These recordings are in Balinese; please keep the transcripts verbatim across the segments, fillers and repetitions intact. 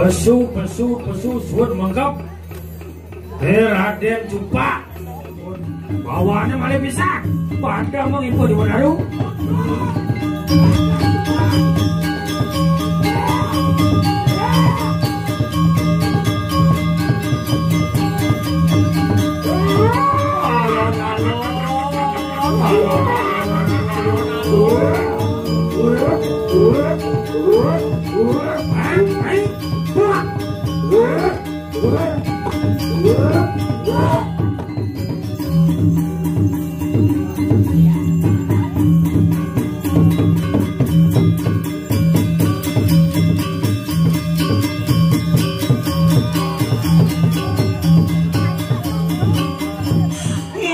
Pesu, pesu, pesu, suud mengkep. Eh, Raden Cupak. Bawaannya malih pisan. Pada mengimpo di Wanaru.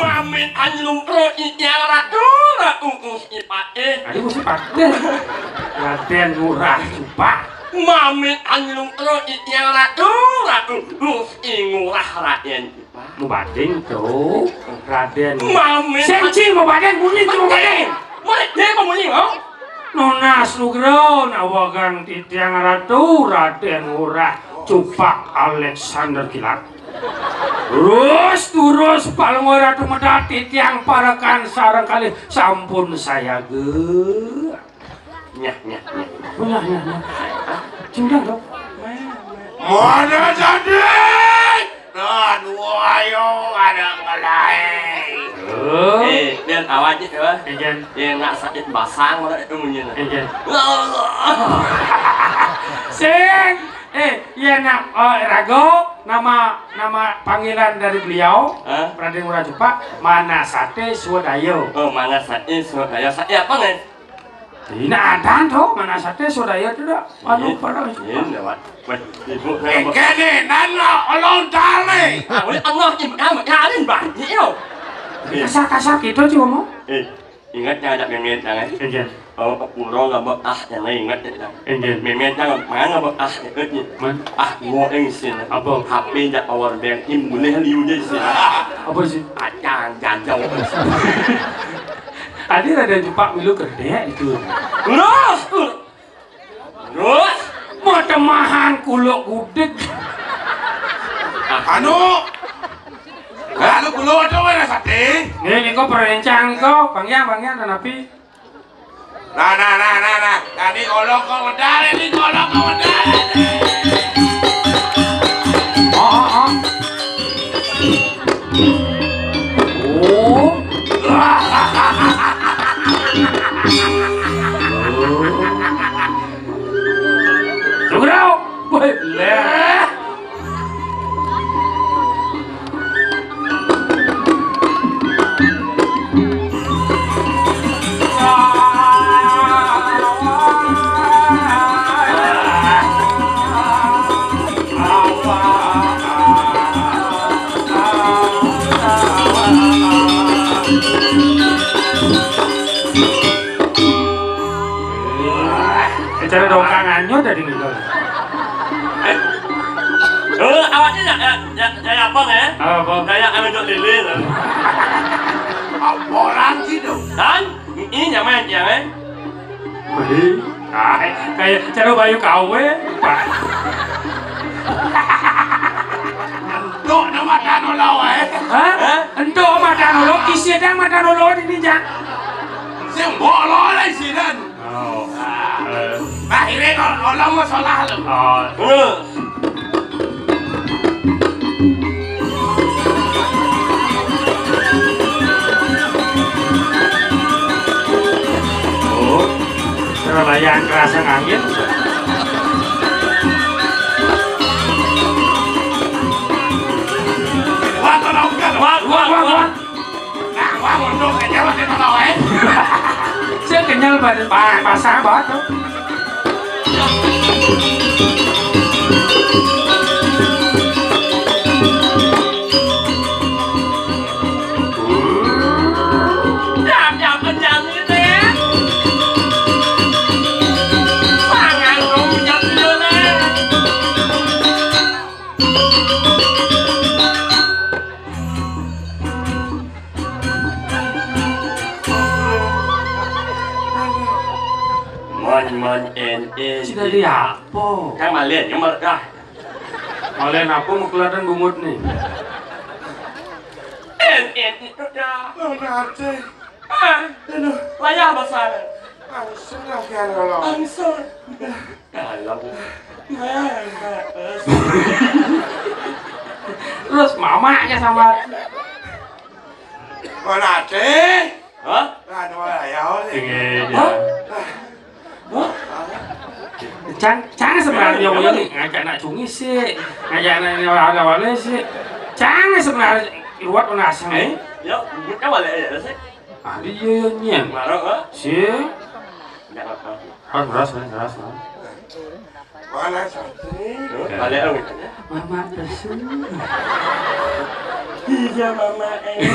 Mamit anjlung ro ityang ratu, ratu Gusti Patih. Aduh, Gusti Patih. Raden Ngurah Cupak. Mamit anjlung ro ityang ratu, ratu Gusti Ngurah Raden Cupak. Mubading to, Raden. Mamit. Senci mubading, muni to mubading. Muni, dia mau muni, oh? Nunas nugra nawegang titiang ratu Raden Ngurah Cupak Alexander Kilat. Terus, terus, Palungguh Ratu medal titiang parekan sareng kalih sampun sayaga. Nyah, nyah, nyah. Oh, nyah, nyah, nyah. Cundang, dong. Mana jadi? Dan wayo ada ngelai. Oh. Eh, biar awak aja ya. Ijen. Ya, nak sakit basang, mana itu munyinya. Ijen. Ya Allah. Sing. Eh, iya, nak, eh, Rago, nama, nama panggilan dari beliau, hah? Raden Ngurah Cupak, Manasate Swadaya. Oh, Manasate Swadaya. Saya apa, nih? Dina adan to, Manasate Swadaya to da. Anu, iya, pada iya, lewat. Wah, ibu, eh, kenapa? Kene, nan lo, olong dale. Ah, udah Allah, im-, am-, ya, alin banyak, yo. Iya. Kasar-kasar gitu sih ngomong. Eh, ingat ya, ada memet, jangan. Iya. Oh, pura nggak bekas, ya, ingat ya. Iya. Memet, jangan, mana nggak bekas, ya, iya. Man? Ah, gua yang sih. Apa? H P nggak power bank, im boleh liu aja sih. Apa sih? Acan, jajau. Tadi Raden Cupak milu gede itu. Terus, terus. Terus? Mau temahan kulo kudik. Anu, anu kulo ada mana sate? Nih, nih kok perencang kok, Bang Yang, Bang Yang, dan Nabi. Nah, nah, nah, nah, nah. Tadi kolong kok medal, ini kolong kok medal. Oh, oh, oh. Oh. Sugro. Woi, leh. Cara dongkang anyut tadi gitu. Eh, awaknya ya, ya, ya, ya, apa, ya? Apa? Kayak anu jok lele, loh. Apa orang gitu? Kan? Ini nyaman, ya, kan? Wih, ah, kayak cara bayu kawe, Pak. Entuk nama kan ulo, eh? Hah? Hah? Entuk madan ulo, isi dang madan ulo ini, Jang. Sing mbok lo lah isinan. Oh. Eh. Akhirnya kalau Allah mau salah lu. Oh. Ngono. Oh. Terlayan kerasa angin. Wah, tolong, wah, wah, wah, wah. Nah, wah, untung kenyal masih tolong, eh. Saya kenyal pada pa-, pasang banget tuh. Siap, siap, kenyal ini. Pangan dong, kenyal dulu, nih. Mon, mon, en, en. Sudah di apa? Kan malin, yang mal-, ah. Oleh napa makuladan bungut nih? En, en, itu dah. Oh, nate. Ah, aduh, layah basah. Langsung lah, ya Allah. Langsung. Kalau. Nah, nah, terus. Terus mamanya sama. Oh, nate. Hah? Aduh, layah, oh, sih. Iya, iya. Hah? Cang, cang sebenarnya ngajak nak cungi sih, ngajak nak ini wala-wala sih. Cang sebenarnya ruwet nasang. Eh, ya, bukan wala ya sih. Ah, iya, iya, nyen. Marah, ha? Sih. Nggak apa. Harus keras, kan, keras, kan. Wala santri. Tuh, balik, oh. Mama pesu. Iya, mama, eh.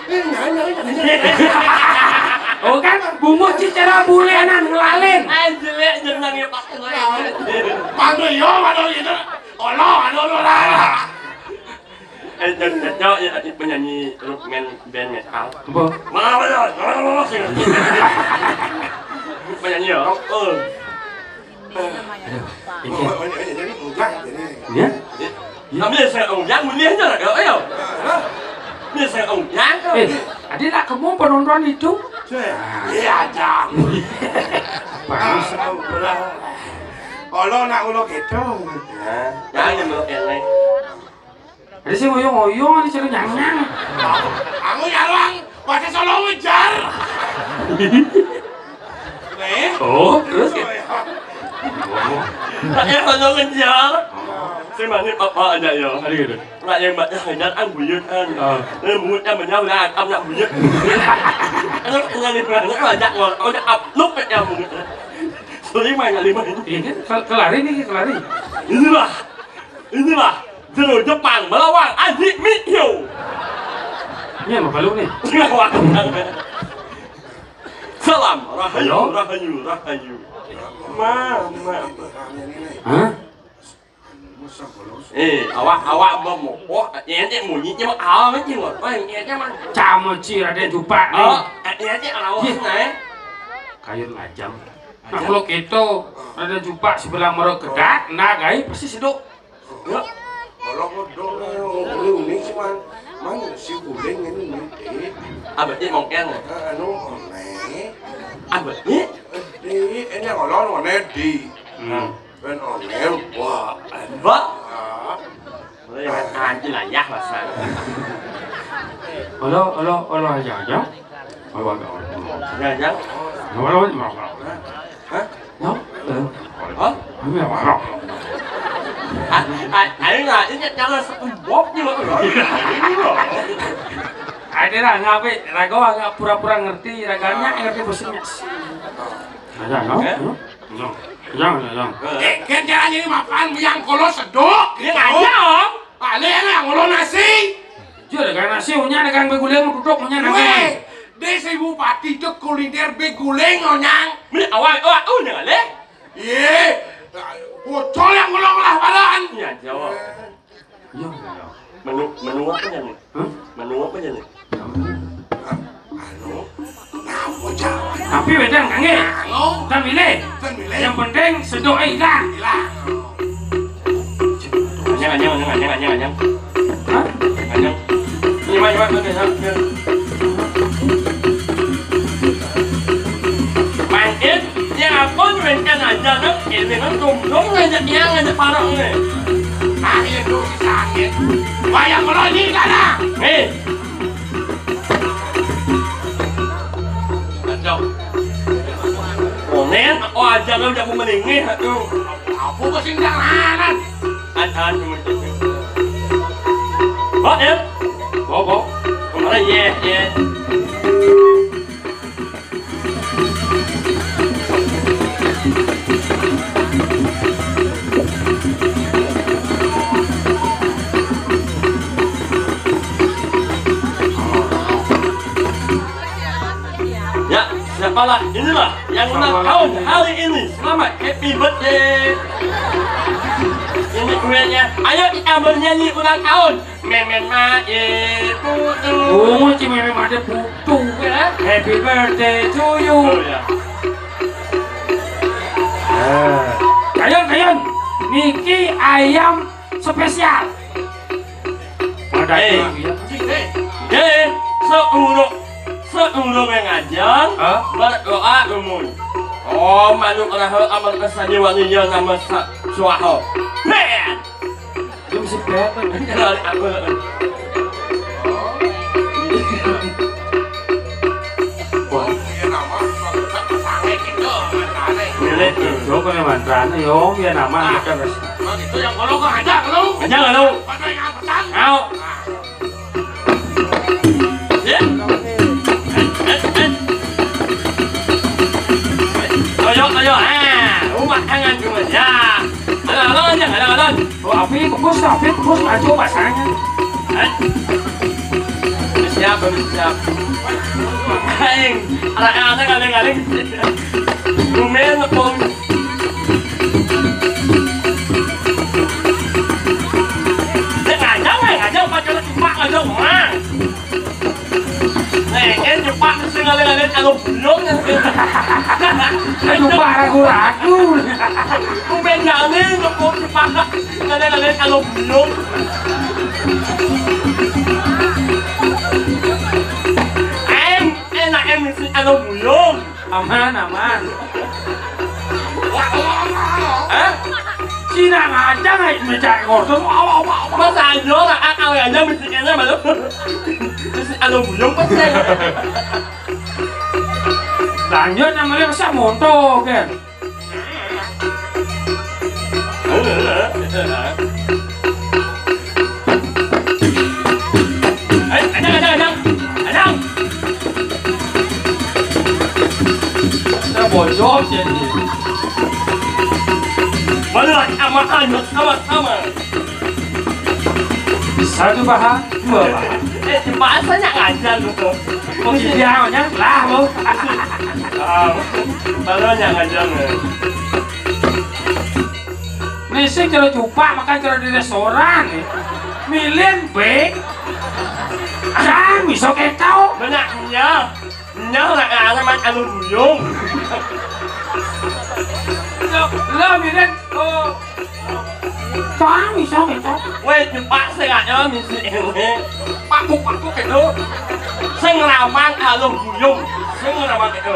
Eh, nyanyi, nyanyi, nyanyi. Oh, kan, bungut sih cara bule anak ngelalin. Ah, jelek, jeneng ya, Pak. Panggil yo, kalau gitu. Olo, olo, olo, lah. Eh, cocok ya, penyanyi rock band, band metal. Apa? Mana, mana, mana, mana, sih? Penyanyi rock, eh. Aduh, ini. Oh, oh, oh, jadi enggak, jadi. Ya? Jadi, kami saya enggak, mulai aja lah, ayo. Hah? Ini saya enggak, kok. Eh, ada nak kamu penonton itu? Saya, iya aja. Bagus. Ah, udah. Kalau nak ulo gitu. Ya, jangan melok yang lain. Ada sih ngoyong-ngoyong, ada cara nyang-nyang. Aku nyarang, pakai solo ngejar. Nih. Oh, terus? Oh, ya. Pakai solo ngejar. Si manis apa aja ya? Ada gitu. Nak yang banyak ngejar, ah, buyut, kan. Ah. Eh, buyut yang banyak, udah akam nak buyut. Anak yang di mana, banyak, udah upload ya, buyut. Sorry, main lima ini. Ini kan kel-, kelari nih, kelari. Inilah. Inilah jero Jepang melawan Aji Mikyo. Ini apa lu nih? Salam, rahayu, halo? Rahayu, rahayu. Mama. Hah? Eh, awak, awak mau, oh, ini munyi, cuma awak aja, Bang. Oh, ini aja, Bang. Sama ci Raden Jupak nih. Oh, ini aja, awak, iya, nah, eh. Kayun ajam. Nah, kalau kita ada jumpa sebelah mereka kedat, nah, gai pasti sedok. Ya. Kalau kodong, ini unik sih, man. Man, si guling ini unik, eh. Abah, ini mungkin. Eh, anu, aneh. Abah, ini? Di, ini kalau aneh di. Hmm. Ben aneh, wah. Wah. Ah. Mulai anjing ayah masa. Olo, olo, olo aja, aja. Olo, olo, olo. Ya, ya. Olo, olo, olo. Hah? No? Eh. Hah? Ini apa? Ah, ah, ayo lah, ini jangan sekembok juga. Ada lah, ngapain? Raga nggak pura-pura ngerti, raganya ngerti musiknya. Ada, no? Eh? No. Yang, yang, yang. Eh, kan caranya ini makan yang kalau sedok. Ini aja, Om. Ada yang ngolo nasi. Jur, kan nasi unya ada kan beguling duduk unya nang. Weh, desa bupati itu kuliner beguling onyang. Ini awal, oh, oh, unya le. Iya. Bocor yang ngolo lah palan. Iya, jawab. Iya, iya. Menu, menu apa ya nih? Hah? Menu apa ya nih? Anu, ngapa jawab? Tapi wedang kanggé. Anu? Kan milih. Kan milih. Yang penting sedoke ilang. Ilang. Anyang, anyang, anyang, anyang, anyang, anyang. Hah? Anyang. Ini mah, ini mah, ini mah. Mangkin, ya ampun, wénten aja, Nok. Ini kan dum-dum ngajak dia, ngajak parang nih. Nah, iya, tuh, sakit. Wayang melonyi, kan, ah? Nih. Kacau. Onen, aku aja lo jago melingih, aduh. Aku kesinggalan. Ada, ada, ada. Oh, ya. Bawa, bawa. Kemana, ya, ya. Ya, siapalah inilah yang ulang tahun hari ini. Selamat, happy birthday. Ini kuenya. Ayo kita bernyanyi ulang tahun. Memen mae putu. Oh, ci memen mae putu. Ya. Happy birthday to you. Oh, ya. Eh. Kayon, kayon. Niki ayam spesial. Ada Eh. Lagi ya. Eh, seurung seurung ngajeng, Hah? Berdoa rumun. Oh, manuk raha amal kesani waniya nama sa- swaha. Ben! Dia mesti berantem. Kenal aku. Wah. Iya, nama, Bang, Bang, Bang, Bang, Bang, Bang, Bang. Milik. Yo, kok yang mantrane, yo, ya nama, Ah. Kita, Mas. Bang, itu yang kalau kau ajak lu. Ajak lu. Pada yang apa, Bang? Au. Ah. Ya. Eh, eh, eh. Ayo, ayo, ah, rumah tangan cuma, ya. Ayo, ayo, ayo, ayo, ayo. Oh, api kebus, api kebus, maju pasangnya. Eh. Siap, siap. Aing, anak-anak, aling-aling. Lumen, pun. Dia ngajak, weh, ngajak, pakai cuma ngajak, Mang. Nih, kan cepat sing ngalir-ngalir kalau belum. Kan lupa ragu-ragu. Aku pengen nyali, aku cepat ngalir-ngalir kalau belum. Em, enak em mesti kalau belum. Aman, aman. Hah? Cina ngajang ae mencak ngosong, awa, awa, awa. Masa aja lah, akal aja mesti kena malu. Mesti anu buyung pasti. Lanjut namanya masa monto kan. Eh, ajang, ajang, ajang. Ajang. Saya bocor jadi. Mana lagi aman, aman, aman. Satu paha, dua paha. Eh, di bahasanya ngajar gitu. Oh, iya, lah, Bu. Ah, baru aja ngajar, ya. Misi kalau cupak makan kalau di restoran, ya. Milin, be. Jangan bisa kayak kau. Banyak, iya. Nyah lah, anak main anu buyung. Lo, lo, Mirin, oh. Cang, bisa, bisa. Weh, jumpa sih gak nyala misi ini. Paku, paku gitu. Sing ngelawan anu buyung. Sing ngelawan gitu.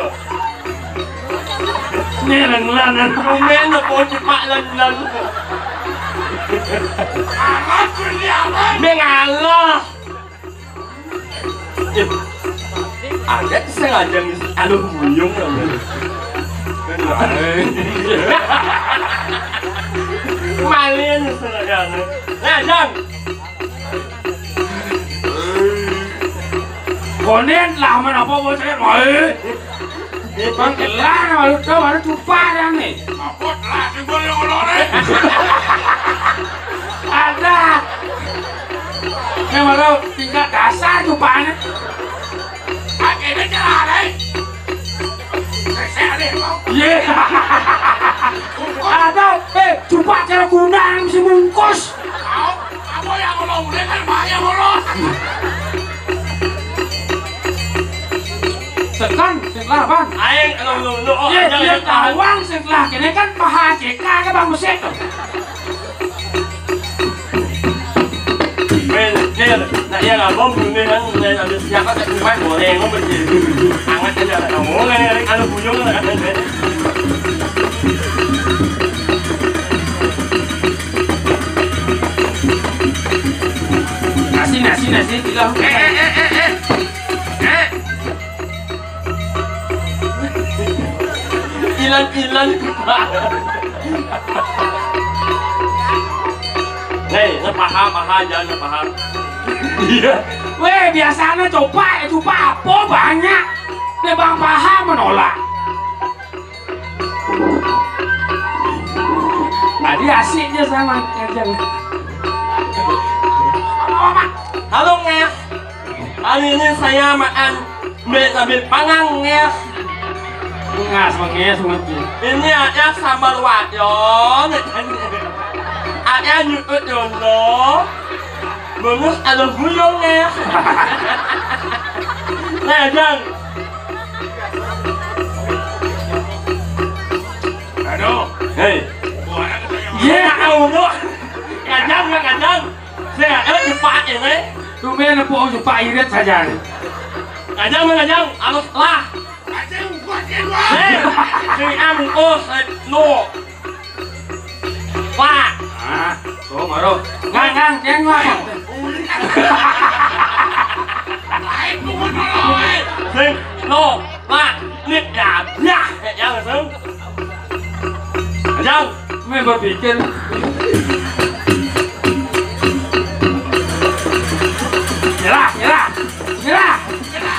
Ini renglan, kan? Komen lo, kok cepat lan, lan. Amat, ini amat. Mengalah. Ada sengaja ngisi anu buyung namanya. Malin sengaja. Nah, Jang. Konen lah mana apa bocah, woi. Bang, kelar, baru tahu, baru cupak dah nih. Apa lah, timbul yang ngolore? Ada. Ini baru tingkat dasar cupakannya. Akhirnya jalan, eh. Saya ada yang mau. Iya. Ada, eh, cupak cara guna yang mesti bungkus. Tahu, apa yang ngolong, udah kan banyak ngolong. Tekan, setelah apa? Aing, anu, anu, anu, oh, Iya, jangan, iya, jangan. Tawang setelah kene kan paha C K ke Bang Besek tuh. Men, men, nah, iya, nggak mau, bunuh, kan, udah habis siapa, tak cuma boleh, ngomong, angat aja, lah, ngomong, kan, kan, kalau buyung, kan, kan. Nasi, nasi, nasi, tiga. Eh, eh, eh, eh, eh. Eh. Ilan-ilan. Hei, ngepaha, paha, jangan ngepaha. Iya. Weh, biasanya coba, coba apa banyak. Nih Bang Paha menolak. Tadi asiknya sama kerja. Halo, Pak. Halo, Ngeh. Hari ini saya makan mie sambil panggang, Ngeh. Ngas, menges, menges. Ini ada sambal wajon. Ada nyutut jono. Bonus ada gulung, Ngeh. Nah, Jang. Aduh. Hei. Buahnya kita yang Ya, Allah. Kajang, ya, kajang. Saya, eh, cepat ini. Tumben nepuk cepat irit saja. Kajang, kajang. Alus lah. Eh, sing anu, oh, eh, no. Pak. Ah, oh, baru. Ngang, ngang, ceng, ngang. Sing, no, Pak. Nih, ya, ya, ya, sing. Jang, me berpikir. Nyerah, nyerah, nyerah.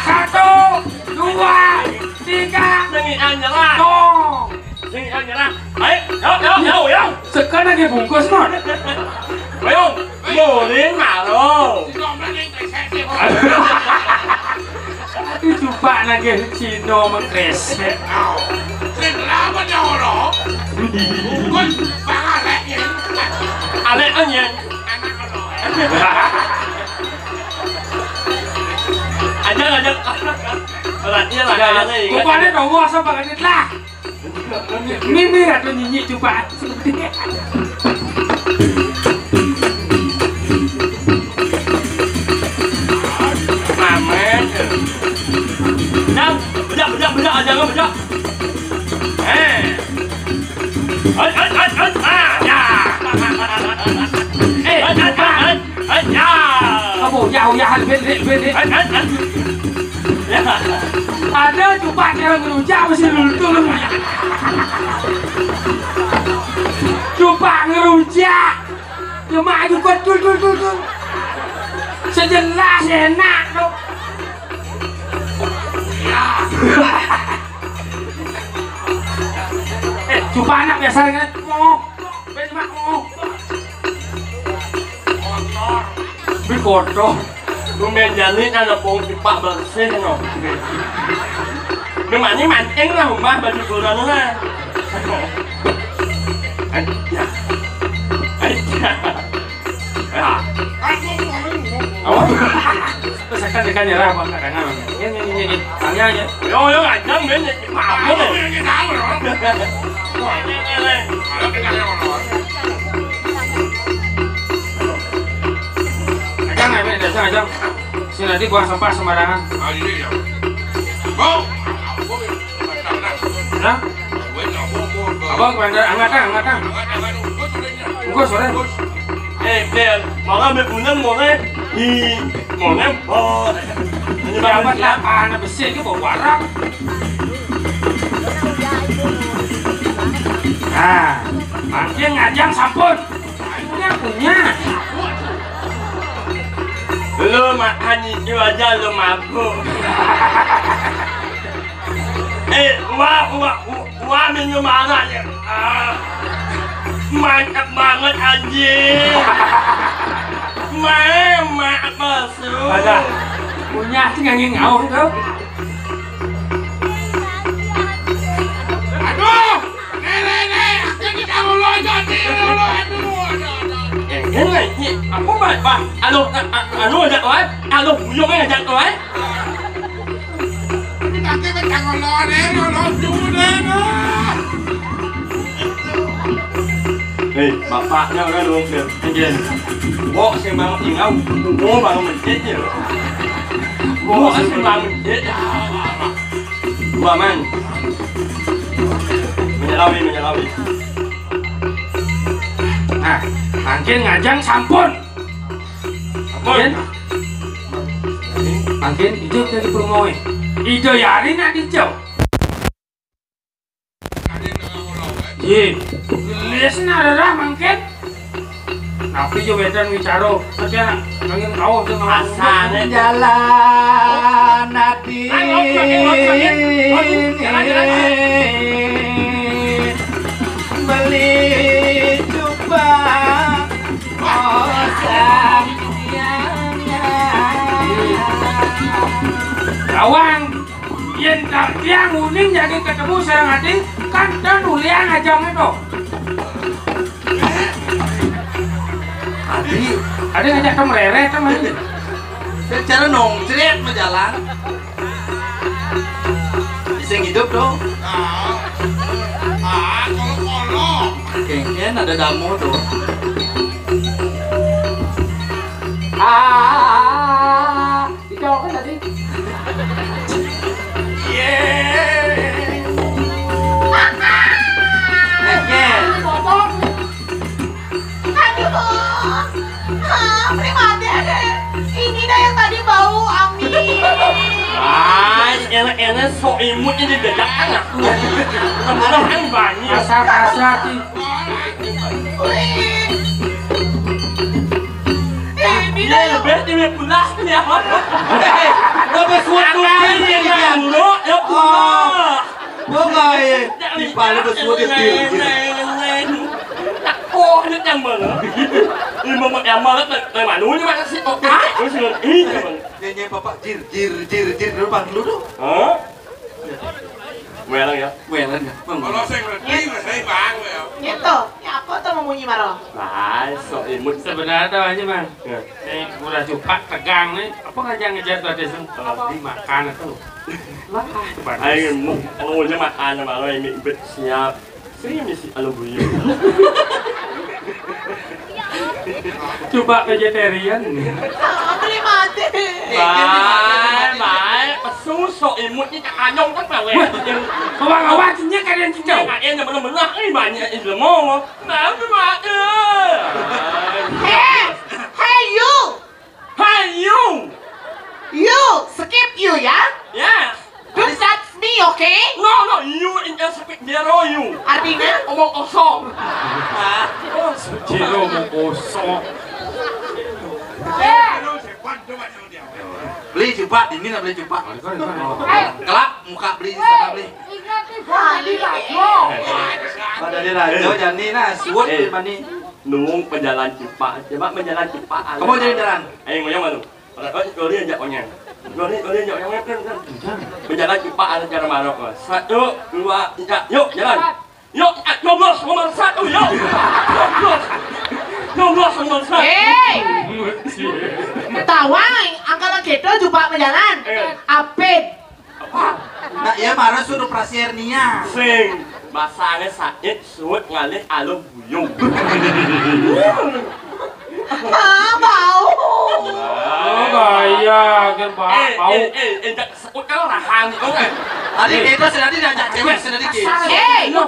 Satu, dua, tiga. Sing nyerah. Tong. Sing nyerah. Ayo, yo, yo, yo, yo. Sekarang lagi bungkus, non. Ayo, boleh, maro. Aduh, coba lagi Cino mengkresek. Sing lama dia ora. Bungkus bang alek ya. Alek kan ya. Anak ora. Aja, aja. Berarti lah, ada, ada, ingat. Rupanya dong, wah, sama banget lah. Mimi atau nyinyik coba. Mamen. Dang, bedak, bedak, bedak, aja lo bedak. Eh. Hai, hai, hai, hai. Ah, ya. Eh, hai, hai, hai, hai. Hai, ya. Kamu, ya, ya, bendek, bendek. Hai, hai, hai. Ya. Ada coba cara ngerujak mesti dulu turun. Coba ngerujak. Cuma aja kuat tul, tul, tul, tul. Sejelas enak tuh. Ya. Eh, coba anak biasa kan. Oh, ben mak, oh. Bi kotor. Tumben jani kan lepung pipa bersih no. Memangnya mancing lah rumah baju kurang lah. Aja. Aja. Ya. Apa? Terus akan dekat nyerah apa kadangan. Ini, ini, ini, ini. Tanya aja. Yo, yo, aja, men. Apa nih? Ajang, ajang, ajang, ajang. Sing nanti buang sampah sembarangan. Ah, iya, iya. Bau. Hah? Apa, Komandan? Angkat, angkat, angkat. Bungkus, sore. Eh, Ben, mau ngambil pulang, mau nge-, di, mau nge-, oh. Ini dapat lah, anak besi ini bawa warak. Nah, makin ngajang sampun. Punya, punya. Lu makan itu aja lu mabuk. Eh, wah, wah, wah, minum arak ya. Ah, mantap banget, anjing. Mama, masuk. Ada. Punya sih ngangging ngawur tuh. Aduh, nenek, nenek, aku di kamu lo, jadi lo, aduh, aduh, aduh. Eh, nenek, ini aku, Pak, Pak. Aduh, a-, a-, aduh, ada, Pak. Aduh, buyung aja, Pak. Tapi kan jangan lari, lari dulu deh, nah. Hei, bapaknya udah dong, Fir. Iya. Wo, saya banget tinggal. Wo, baru mencet ya. Wo, saya banget mencet. Gua, Man. Menyelawi, menyelawi. Nah, mangkin ngajang sampun. Sampun. Mangkin, mangkin ijo jadi permoe. Ijo yari nak dijau. Ye, gelis nah rerah mangkin. Tapi yo wedan wicara, aja angin kau sing ngomong. Asane jalan ati. Ayo, ayo, ayo, ayo. Ayo, jalan, jalan. Beli cupang. Gawang, yen ka-, tiang uning jadi ketemu sareng ati, kan ten uliang ajang itu. Adi, adi ngajak tem rere tem adi. Cara nongcret mah jalan. Bisa hidup dong. Ah, ah, kalau-kalau. Kengken ada damu tuh. Ah, dijawabkan tadi. Iya. Kengken. Aduh. Ah, primadona. Ini dah yang tadi bau, Ami. Ah, enak-enak sok imut ini dedak anak. Temen banyak. Kasar-kasar sih. Ini dah yang lebih dia pulas ni apa? Hei, kau bersuatu yang dulu, ya pulas. Bunga, eh. Di palu bersuatu dia. Oh, ini yang mana? Ini mama yang mana? Yang mana? Ini mana sih? Oh, ini yang mana? Nyanyi bapak jir jir jir jir dulu, Bang, dulu tuh. Hah? Muelang ya? Muelang ya? Bang. Kalau saya ngerti, saya bang ya. Gitu. Ya apa tuh memunyi maro? Nah, sok imut. Sebenarnya tuh aja, Bang. Ya. Eh, udah cupak tegang nih. Apa ngajak ngejar tuh ada sih? Dimakan tuh. Lah, bagus. Ayo, mau, maunya makan sama lo ini bet siap. Sini misi aluminium. Coba vegetarian. Beli mati. Bye, bye. Pesu sok imut ni tak anyong kan bawah. Awak-awak cinya kalian cincau. Kalian yang benar-benar ni banyak ilmu. Nah, tu mak. Hey, hey you. Hey you. You, skip you ya. Ya. Don't touch me, okay? No, no, you in a speak zero you. Artinya? Omong kosong. Ah, oh, zero omong kosong. Eh, beli cupak, ini nak beli cupak. Kelak muka beli di sana beli. Ingat nih, Bang, di radio. Pada di radio jani nah, suut di mani. Nung pejalan cupak, coba pejalan cupak. Kamu jalan-jalan. Ayo ngoyong malu. Ora, ora, lori aja onyang. Lori, lori aja onyang, kan, kan. Menjaga cepat ada cara marok, Mas. Satu, dua, tiga, yuk, jalan. Yuk, eh, nyoblos nomor satu, yuk. Nyoblos. Nyoblos nomor satu. Hei! Tawang, angkala kita jumpa berjalan. Eh. Apit. Apa? Nah, iya marah suruh operasi hernia. Sing. Basane sakit, suut ngalih alum buyung. Ah, bau. Oh, bahaya, kan, Pak. Eh, bau. Eh, eh, eh, jak sebut kan rahang itu kan. Tadi kita sudah diajak cewek sudah dikit. Eh, ya,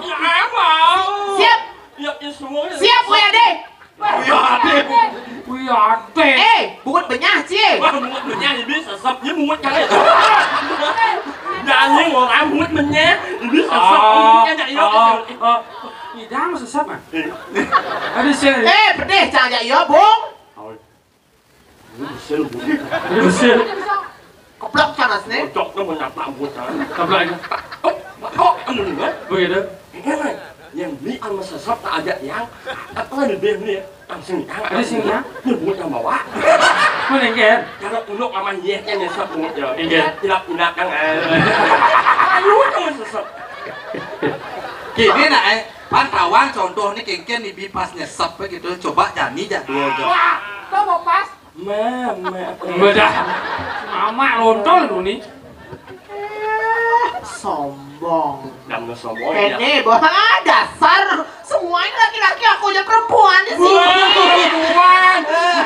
bau. Siap. Ya, ya, semua. Siap, Wih Ade. Wih Ade. Wih Ade. Eh, bungut benyah, Cie. Wah, bungut benyah, ini sesep, ini bungut kali. Jangan orang bungut benyah, ini sesep, ah, bungut kan, ya, ah, ah. Idang sesep, ah. Eh. Ada sih. Eh, pedih, cang aja, iya, Bung. Ini besil, Bu. Ini besil. Keplok panas nih. Cocok tuh menyapa, Bu, kan. Keplok aja. Oh, oh, kamu dengar? Begitu. Ini, yang beli sama sesep tak aja yang. Apa lebih beli ya? Langsung yang. Ada sih, ya? Ini buat yang bawa. Mana yang kan? Kalau uluk sama iya kan ya, sesep, Bu, ya. Iya. Tidak, tidak, kan, eh. Ayo, kamu sesep. Gini, nak, eh. Pan tawang contoh ni kengken ni bi pas nyesep gitu. Coba jani jak dua jam. Wah, tu mau pas. Mama, apa? Bedah. Mama lontol tu ni. Eh, sombong. Nama sombong ya? Ini bah dasar semuanya laki-laki, aku aja perempuan di sini. Wah, perempuan.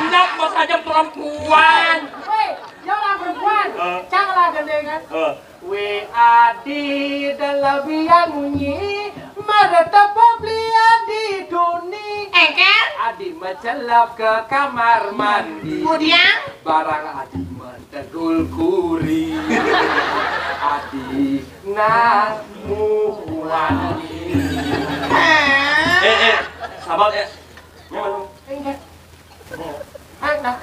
Kenapa saja perempuan? Weh, jangan perempuan. Eh. Janganlah gendeng kan. Eh. Wih Adi, dah lah biar munyi, marah tak apa beli Adi duni. Engker? Adi mencelap ke kamar mandi. Kemudian? Barang Adi mentegul kuri. Adi nak muani. Eh, eh, sabar, eh. Memang. Engker. Anak.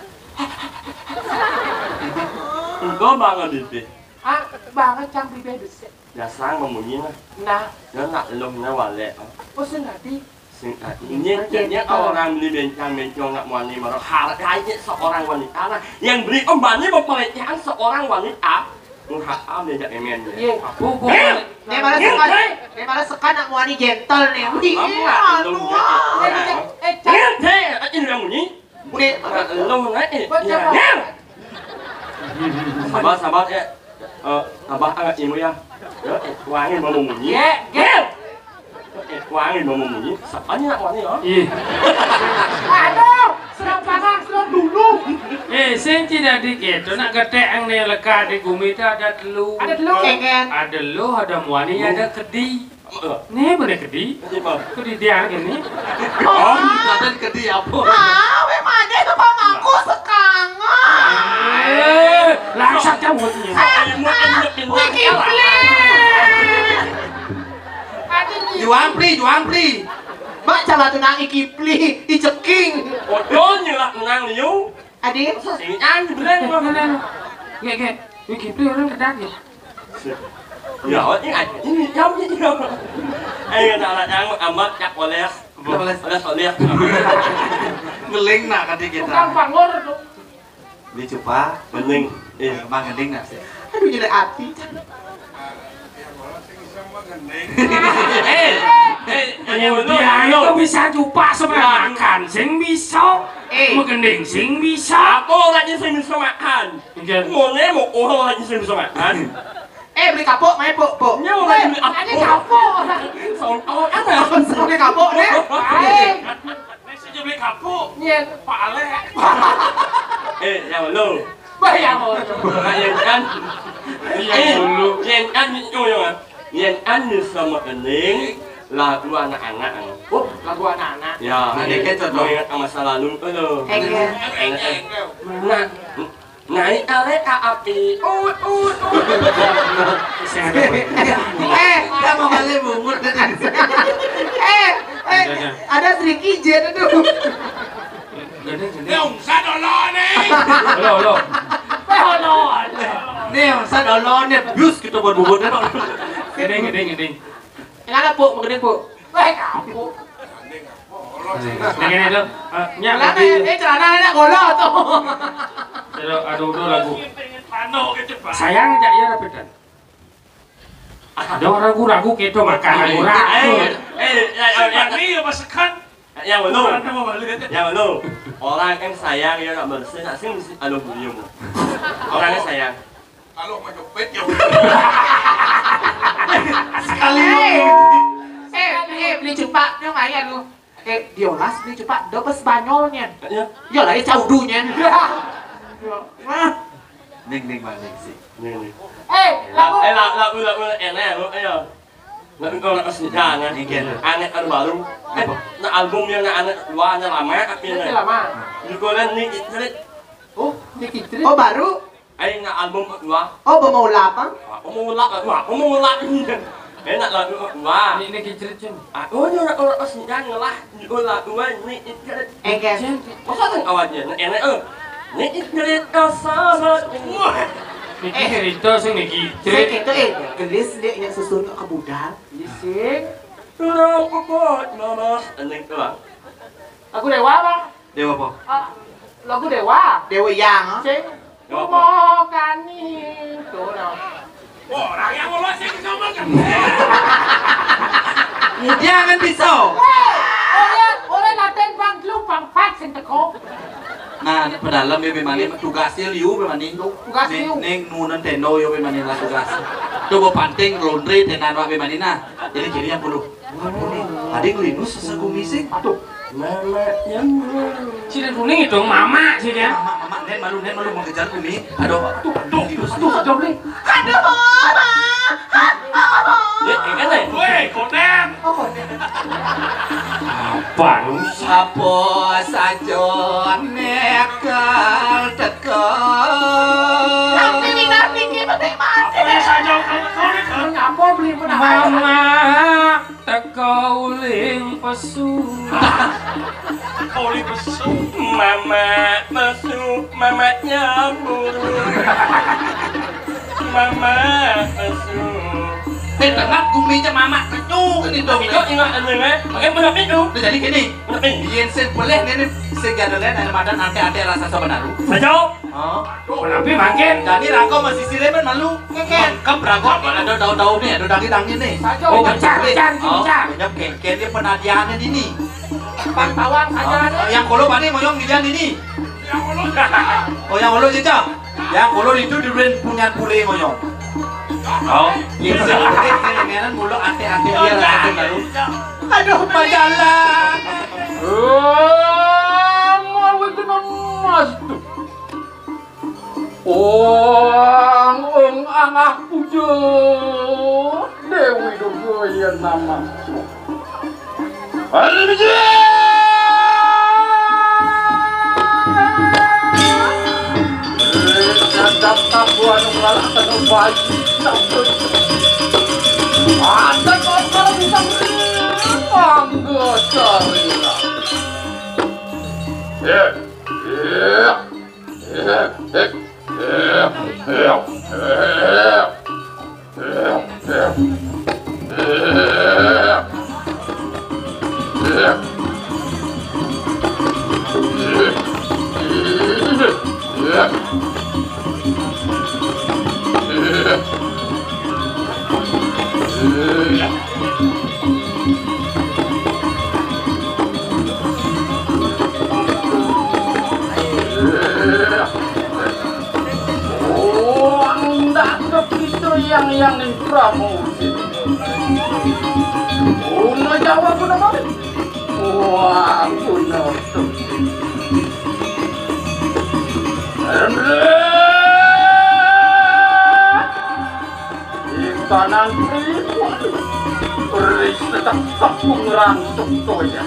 Engkau bangun, Bibi. Ah, banget cang bibir besik. Ya sang memunyi lah. Nah. Ya nak lung na wale. Oh, sing adi. Sing adi. Ini, ini orang beli bencang-bencong nak muani marah. Hargai seorang wanita lah. Yang beli kembali mempelecehan seorang wanita. Durhaka dia jak emen dia. Iya. Apa, apa? Eh? Dia malah sekan. Dia malah sekan nak muani gentle nih. Wih, iya, nak lung. Eh, eh, eh, ini yang bunyi. Weh, lu naik, eh. Ya, ya. Sabar, sabar, eh. Eh, sabar, agak ilmu ya. Ya, eh, wangi mau munyi. Ya, ya. Eh, wani dong munyi, sapanya nak wani ya? Ih. Aduh, serang panas, serang dulu. Eh, sing tidak dikit, nak getek yang nih lekat di gumi itu ada telu. Ada telu. Kengken. Ada lu, ada muani, ada kedi. Nih, mana kedi? Kedi dia gini. Oh, kadang kedi apa? Ah, weh, mana itu Bang Mangku sekangan? Eh, langsat kamu. Wiki Play. Juampli, juampli. Mak, salah tuh nang Iki Pli, Iceking. Odol nyelak menang liu. Adi. Sing an bener. Nggak, nggak. Wiki Play orang kedap ya. Ya, ini aja. Ini jam ini. Ayo, nak, nak, yang amat, cak oles. Oles. Oles, oles. Ngeling nak kata kita. Tukang pangor tuh. Beli cupa. Bening. Eh, Mang Gending nasi. Aduh, jelek hati. Eh, eh, yang dia itu bisa cupa sebenarnya makan, sing bisa. Eh. Menggending, sing bisa. Apa lagi sing bisa makan? Iya. Mone mau orang lagi sing bisa makan. Eh, beli kapuk, main puk, puk. Iya, mau beli kapuk. Soal apa? Beli kapuk, nih. Ayo. Nek sing beli kapuk. Iya. Pak Alek. Eh, yang lu. Bayang lu. Nah, yang kan. Iya, eh, dulu. Yang kan itu ya. Yang kan sama kening, lagu anak-anak. Oh, lagu anak-anak. Ya, nah, ini dikit, contoh. Mengingat masa lalu itu loh. Iya. Nah, naik kereta api. Ut, ut, ut. Eh, sama balik bungut dengan. Eh, eh, ada sedikit aja tuh. Gede, gede. Nih, Om Sat Olo nih. Halo, halo. Eh, olo, olo. Nih, Om Sat Olo nih, bius kita buat bubur deh. Gede, gede, gede. Yang ada, Puk, gede, Puk. Weh, kamu. Ini, ini tuh, eh, nyak. Celana, eh, celana enak golo tuh. Aduh, aduh, aduh, lagu. Sayang, cak ya, rapikan. Ada orang ragu-ragu gitu, makan ragu-ragu. Eh, eh, ya, ya, ya. Ini ya, Mas Sekan. Ya, belum. Orang mau balik. Ya, belum. Orang yang sayang, ya, nak bersih, nak sing mesti aluminium. Orang yang sayang. Kalau mau jepit, ya. Sekali. Eh, eh, eh, beli cupak, nyong aja lu. Eh, diolas beli cupak, do pas Spanyolnya. Ya. Ya lah, ya caudunya. Nah. Ning, ning, Bang, ning, sih. Ning, ning. Eh, lagu. Eh, lagu, lagu, lagu, enak, lagu, ayo. Lagu kau nak kasih jangan. Ning, ning. Anak anu baru. Eh, apa? Nak album yang nak anak dua, anak lama, apa ini? Lama. Judulnya Ning Icrit. Oh, Ning Icrit. Oh, baru? Ai nak album kedua. Oh, pemula apa? Wah, pemula, wah, pemula. Enak lah, wah. Ini, ini Icrit, Cun. Ah, oh, ini orang, orang Osingan ngelah, oh, lah, dua, ini Icrit. Eh, guys. Masa tuh awalnya, nah, enak, eh. Ini Icrit, oh, sahabat. Wah. Ini cerita sih, ini Icrit. Saya kata, eh, gelis dia yang susun ke budal. Iya, sih. Turun kuat, mama. Ending tuh, Bang. Aku Dewa, Bang. Dewa apa? Ah, lagu Dewa. Dewa yang, ah? Sing. Dewa apa? Mau kani. Tuh, no. Orang yang ngomong sing ngomong kan. Dia kan bisa. Weh, oleh, oleh latihan bang lu bang Fat sing teko. Nah, pedalam ya bemani tugasnya liu bemani. Tugas liu. Ning, ning nunan tendo yo bemani lah tugas. Coba panting laundry tenan wak bemani nah. Jadi jadi yang puluh. Waduh, nih, tadi ngelinus sesegumi sih. Aduh. Mama yang. Sini kuning itu, mama sih ya. Mama, mama, nen malu, nen malu mengejar kumi. Aduh, aduh, aduh, aduh, aduh, nih. Aduh. Eh, eh, kan, eh? Weh, konen. Oh, konen. Apa lu? Apa saja nekel tekel. Nanti, nanti, nanti, nanti. Apa saja kau, kau nekel? Apa beli pernah? Mama. Teka uling pesu. Teka uling pesu. Mama pesu, mama nyambur. Mama pesu. Di tengah guminya mama pesu ini dong. Itu ingat ini, eh. Pakai benar itu. Jadi gini. Benar ini. Yen sing boleh ini sing gadolen ada madan ante-ante rasa sebenar. Saja. Oh. Tapi makin. Jadi rako masih siremen malu. Keken. Kep rako ada daun-daun nih, ada daging-daging nih. Oh, pecah, pecah, pecah. Banyak keken dia penadiannya ini. Bang tawang saja nih. Yang kolo bani moyong dia ini. Oh, yang kolo cecah. Yang kolo itu durian punya pule moyong. Oh, iya. Ini mulu ate-ate dia lah, ate baru. Aduh, majalah. Eh, mau itu mas tuh. Ong, ong, angah puja. Dewi Durga ya nama. Ayo, Biji! Eh, dadap tabuhan ngalahkan bayi. Ada kau kalau bisa beri. Mangga carilah. Eh, eh. Oh, anu ndak kepito yang, yang ning Prabu. Uno Jawa kuno mawit. Wah, kuno tu. Ikanang priwon. Ris tetap tepung rangsuk toya.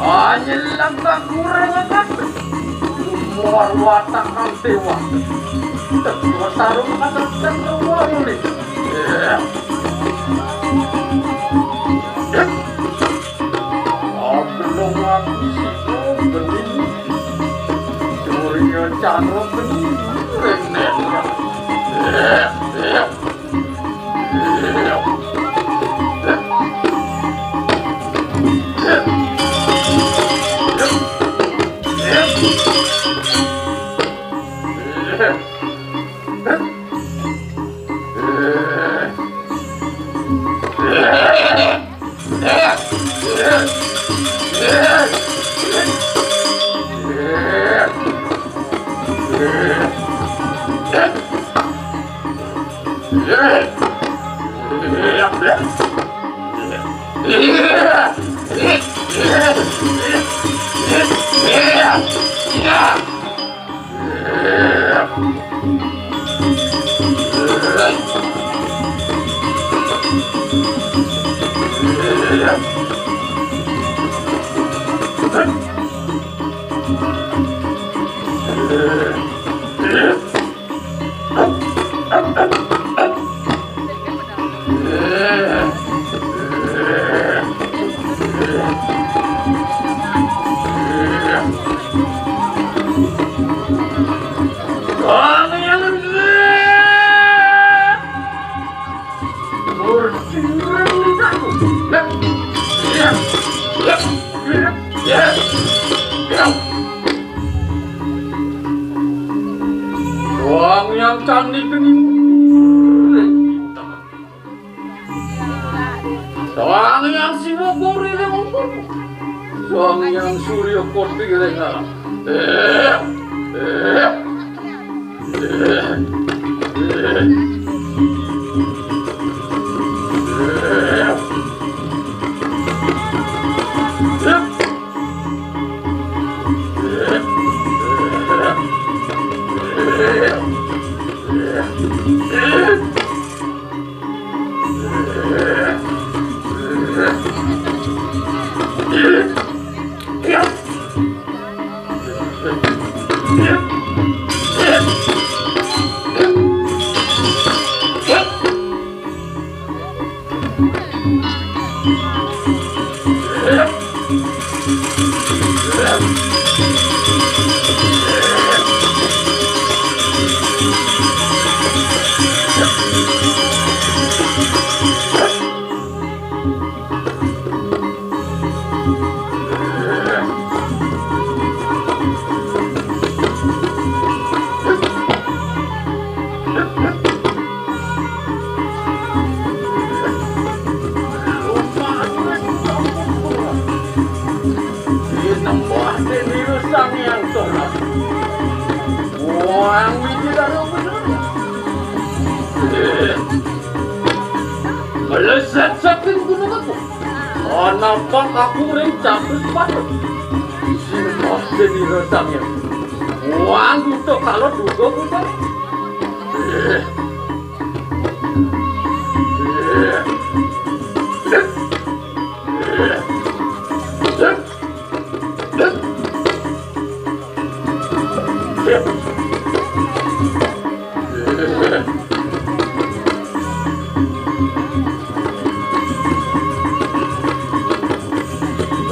Anyelang kakurang akan. Muar watak kang dewa. Tetua tarung akan keluar ini. Abelong aku sih bening. Surya Chandra bening. Renek. Wong yang candi geni. Sang Hyang Siwa Gori ring ungkur. Sang Hyang Surya Kothi ring alam. Eh, eh, eh, eh. Napa aku ring catus patut? Sinuhun Déwa Sang Hyang. Wah, duto kala duga buka.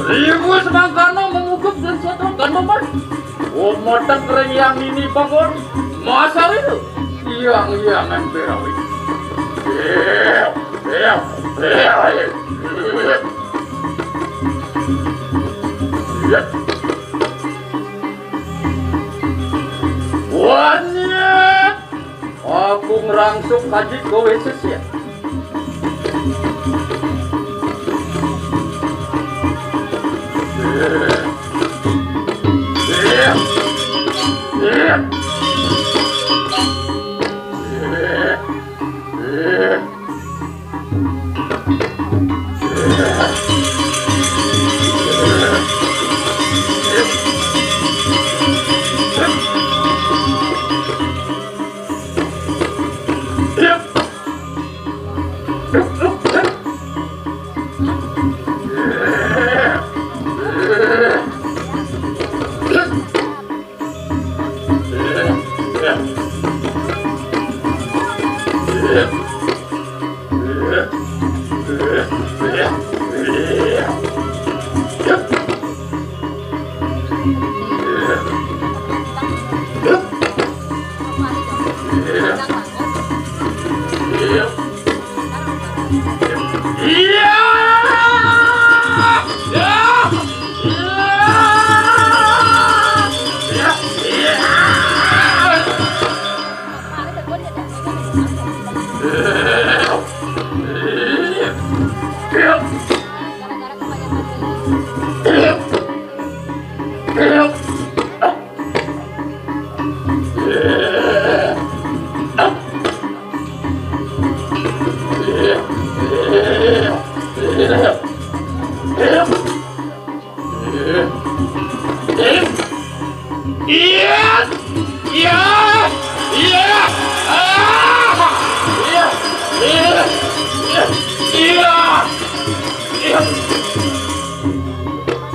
Ribu semangkana memukup dan soto ganoman. Umatek ring Hyang Nini Panggon. Masari tu. Hyang, Hyang Emperawi. Iya, iya, iya. Wanyat! Aku ngrangsuk kaji kowe sesya. Iya. Iya. Iya. Ah. Iya. Iya. Iya. Iya. Iya.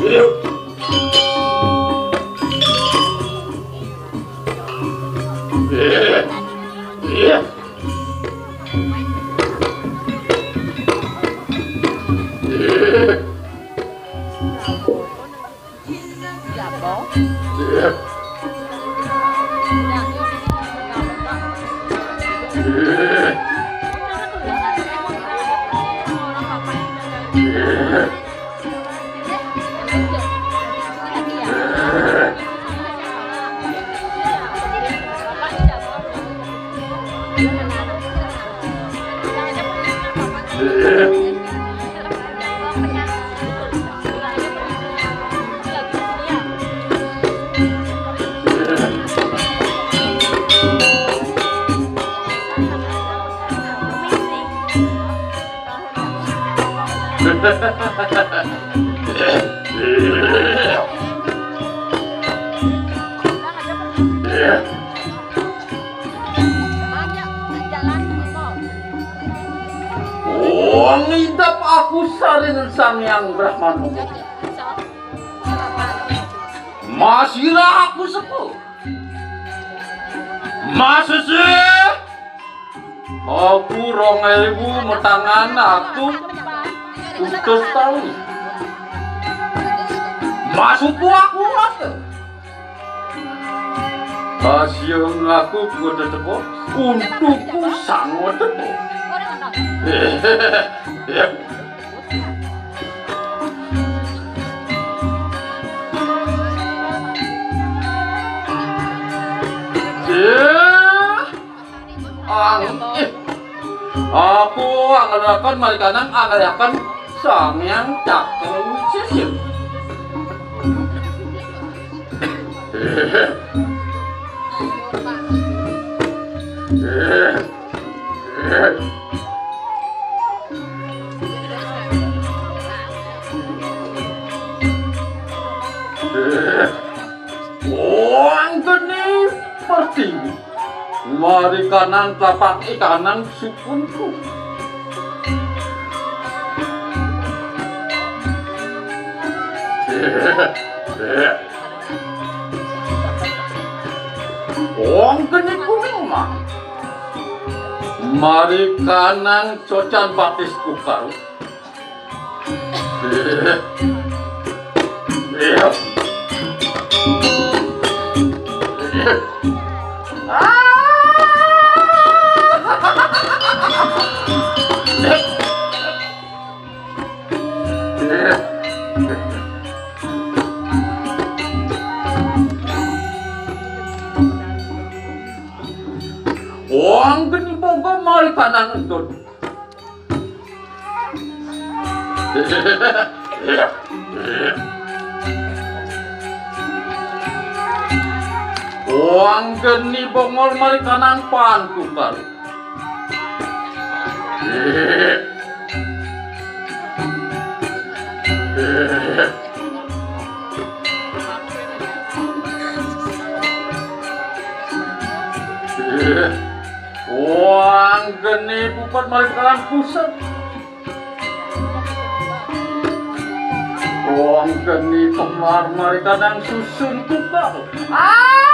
Iya. Iya. Iya. Wong ngidap aku sarin Sang Hyang Brahmana. Masira aku sepuh. Masisi. Aku rong ewu metangan aku utus taun. Masupu aku mas. Asiung aku kudu tepo, untuku sango tepo. Ang, eh. Aku angelaken malikanang angelaken Sang Hyang Cakra Wicésya. Wong geni pertiwi. Mari kanang tapak ikanang sukunku. Wong geni kuning mah. Mari kanang cocan batis kukal. Wong geni boga mari kanang entut. Wong geni bongol mari kanang pantukan. Wong geni bupat mari kanang pusat. Wong geni pemar mari kanang susun tukang. Ah!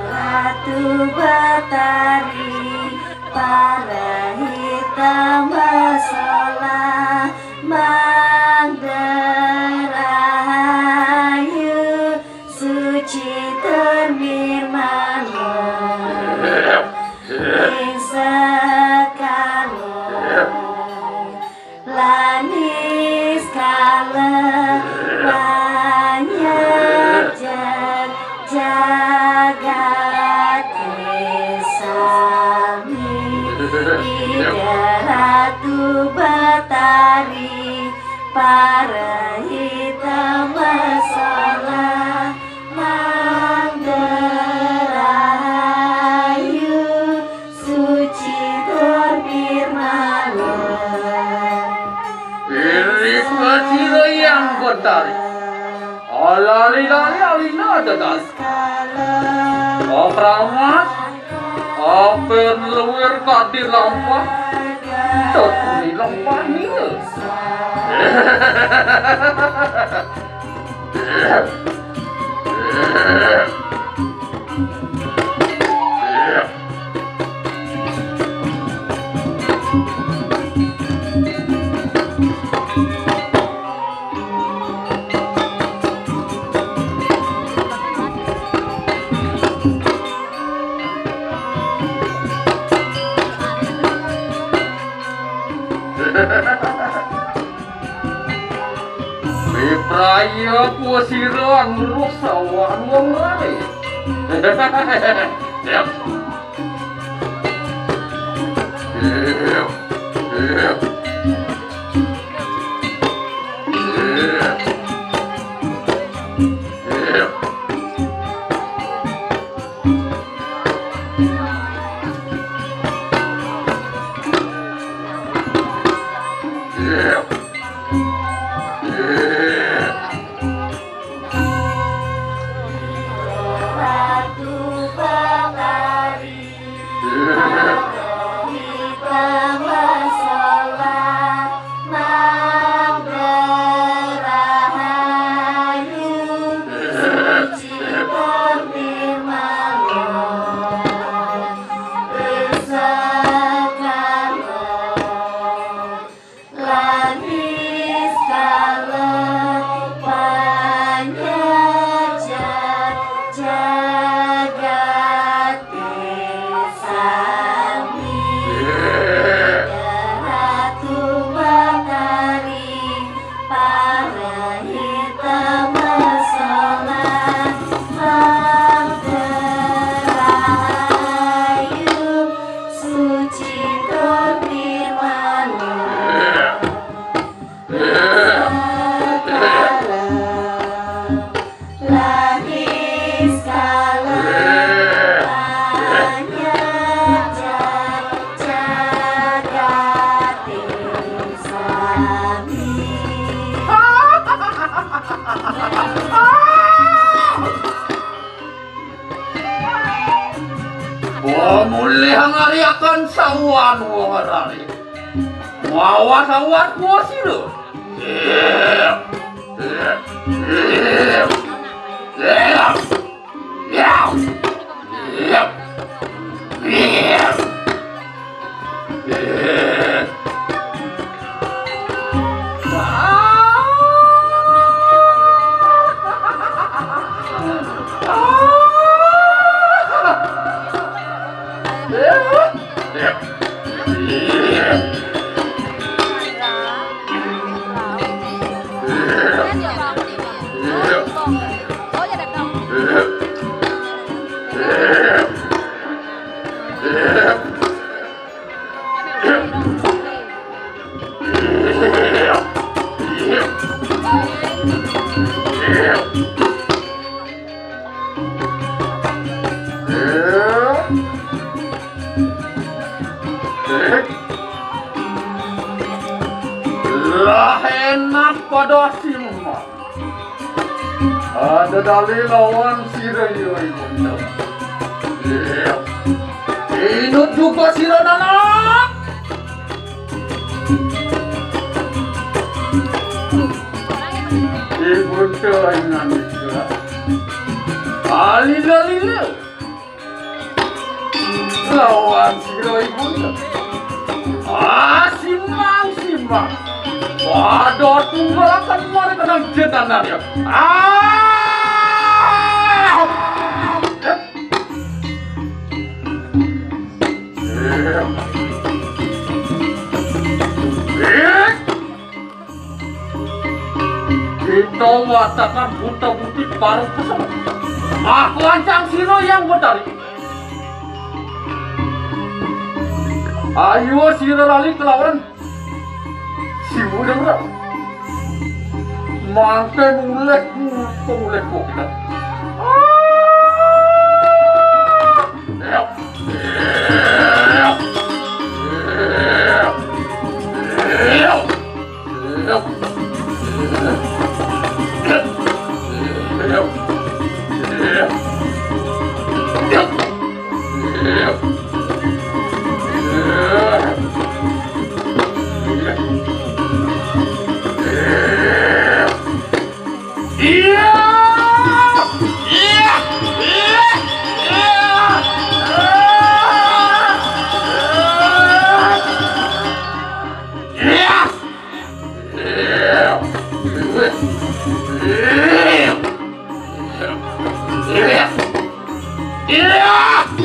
Ratu Betari, para hitam bersolah, Mangda Rahayu, suci tur nirmala, ing sekala lan niskala, panyejeg jagate sami. Ida Ratu Betari, para hitam bersolah, Mangda Rahayu, suci tur nirmala. Iris masira yang betari. Alali-lali alina dedas. Pakramat Perluir kadi lampah, tetuni lampah nina. Mipraya kuwi sira ngruh sawah wong lare. Pamulih ngariakan sawan wong rari. Mawas awas kuwi sira. Lah enak pada simak. Ada dalil lawan sira yo ibunda. Iya. Inut juga sira nanak. Ibunda ingan juga. Alila-lila. Lawan sira ibunda. Ah, simbang, simbang. Waduh, tunggal akan mari kena jetanan ya. Ah! Eh. Eh. Kita watakan buta buti paruh kesel. Aku ancang sira yang betari. Ayo sira lali kelawan si muda muda. Mangke mulih mulih kok kita. Iya. Iya.